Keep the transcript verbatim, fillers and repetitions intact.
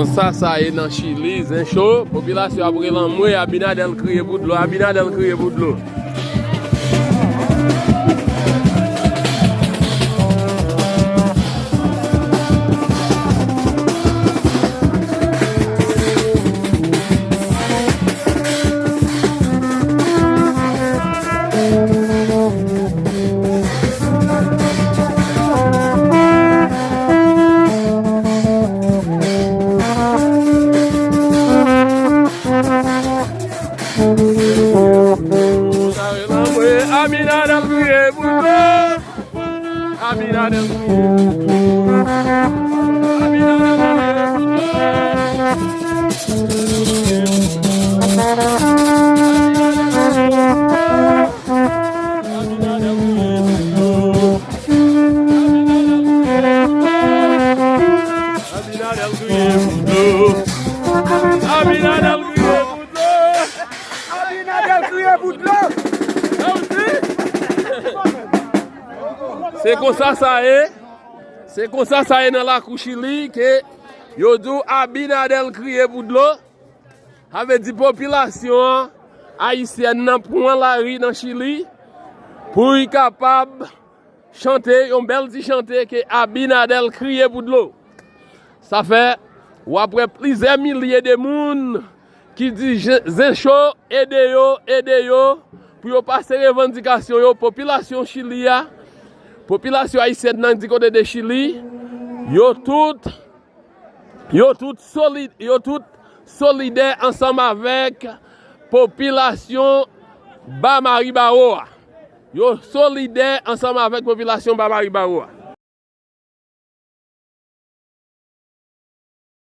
Konsa sa ye nan Chili, zen cho, popilasyon ap rele anmwe, Abinader kriye pou dlo, Abinader kriye pou dlo. Abinader kriye pou dlo. Abinader kriye pou dlo. Abinader kriye pou dlo. Abinader kriye pou dlo. Abinader kriye pou dlo. Abinader kriye pou dlo. Abinader kriye pou dlo. Se konsa sa ye. Se konsa sa ye nan lakou Chili ke yo di w Abinader kriye pou dlo. Sa vle di popilasyon ayisyèn nan pran lari nan Chili pou y kapab chante yon bèl ti chante ke Abinader kriye pou dlo. Sa fè, w ap wè plizyè milye de moun ki di je- zen cho, ede yo, ede yo, pou yo pase revandikasyon yo. Popilasyon Chili a, popilasyon ayisyèn nan di kote de Chili, yo tout, yo tout soli- yo tout solidè ansanm avèk popilasyon Ba Maribawo a. Yo solidè ansanm avèk popilasyon Ba Maribawo a.